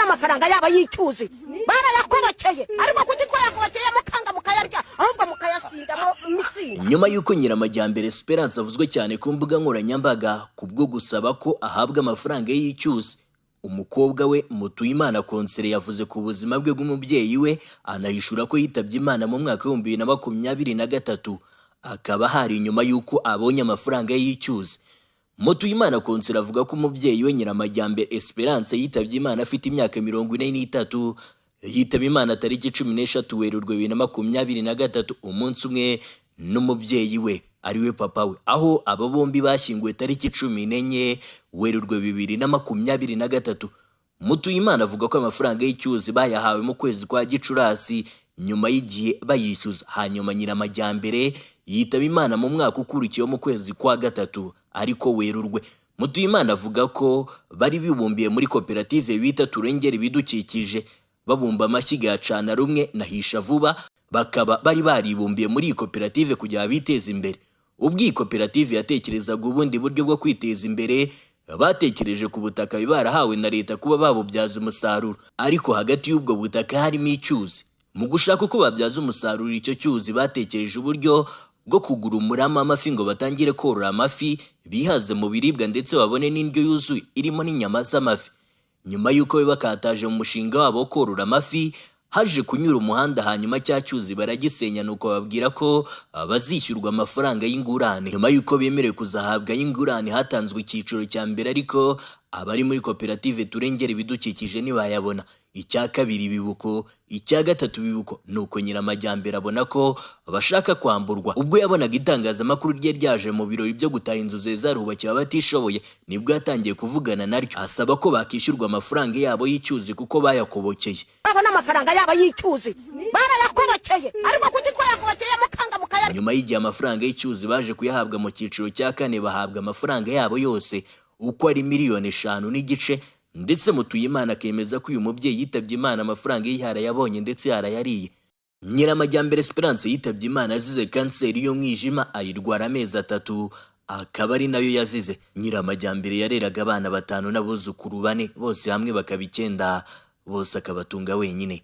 amafaranga yabo y'icyuzi barayakobokeye. Ariko kuki twayakobokeye mukanga mukayarya, ahubwo mukayasindamo mitsingi? Nyuma y'uko Nyiramajyambere Esperance avuzwe cyane ku mbuga nkoranyambaga kubwo gusaba ko ahabwa amafaranga ye y'icyuzi, umukobwa we Mutuyimana Konsere yavuze ku buzima bwe bw'umubyeyi we, anahishura ko yitabye Imana mu mwaka w'2023, akaba hari nyuma y'uko abonye amafaranga ye y'icyuzi. Mutuyimana Konsere avuga ko umubyeyi we Nyiramajyambere Esperance yitabye Imana afite imyaka 43. Yitaba Imana tariki 13 Werurwe 2023, umunsi umwe n'umubyeyi we ariwe papa we, aho aba bombi bashyinguwe tariki 14 Werurwe 2023. Mutuyimana avuga ko amafaranga y'icyuzi bayahawe mu kwezi kwa Gicurasi nyuma y'igihe bayishyuza, hanyuma Nyiramajyambere yitaba Imana mu mwaka ukurikiyeho mu kwezi kwa gatatu, ariko Werurwe. Mutuyimana avuga ko bari bibumbiye muri koperative bita Turengera Ibidukikije, babumba amashyiga ya cana rumwe na hisha vuba, bakaba bari baribumbiye muri iyi koperative kugira biteze imbere. Ubwo iyi koperative yatekerezaga ubundi buryo bwo kwiteza imbere, batekereje ku butaka barahawe na leta kuba babubyaza umusaruro, ariko hagati y'ubwo butaka harimo icyuzi. Mu gushaka uko babyaza umusaruro icyo cyuzi, batekereje uburyo bwo kugura umurama w'amafi ngo batangire korora amafi, bihaze mu biribwa ndetse babone n'indyo yuzuye irimo n'inyama z'amafi. Nyuma y'uko bakataje mu mushinga wabo wo korora amafi, haje kunyura umuhanda, hanyuma cya cyuzi baragisenya, nuko babwira ko bazishyurwa amafaranga y'ingurane. Nyuma y'uko bemerewe kuzahabwa y'ingurane, hatanzwe icyiciro cya mbere, ariko abari muri koperative Turengera Ibidukikije ntibayabona. Icya kabiri bibuko, icya gatatu bibuko. Nuko Nyiramajyambere abona ko bashaka kwamburwa. Ubwo yabonaga itangazamakuru rye ryaje mu birori byo gutaha inzu ze zarubakiwe abatishoboye, nibwo yatangiye kuvugana naryo asaba ko bakishyurwa amafaranga yabo y'icyuzi kuko bayakobokeye. Babona amafaranga yabo y'icyuzi barayakobokeye. Ariko kuki twayakobokeye mukanga mukayarya? Nyuma y'igihe, amafaranga y'icyuzi baje kuyahabwa mu cyiciro cya kane, bahabwa amafaranga yabo yose uko ari miliyoni 5.5. Ndetse Mutuyimana akemeza ko uyu mubyeyi yitabye Imana amafaranga ye yarayabonye ndetse yarayariye. Nyiramajyambere Esperance yitabye Imana azize kanseri y'umwijima, ayirwara amezi 3, akaba ari nayo yazize. Nyiramajyambere yareraga abana batanu n'abuzukuru bane, bose hamwe bakaba icyenda, bose akabatunga wenyine.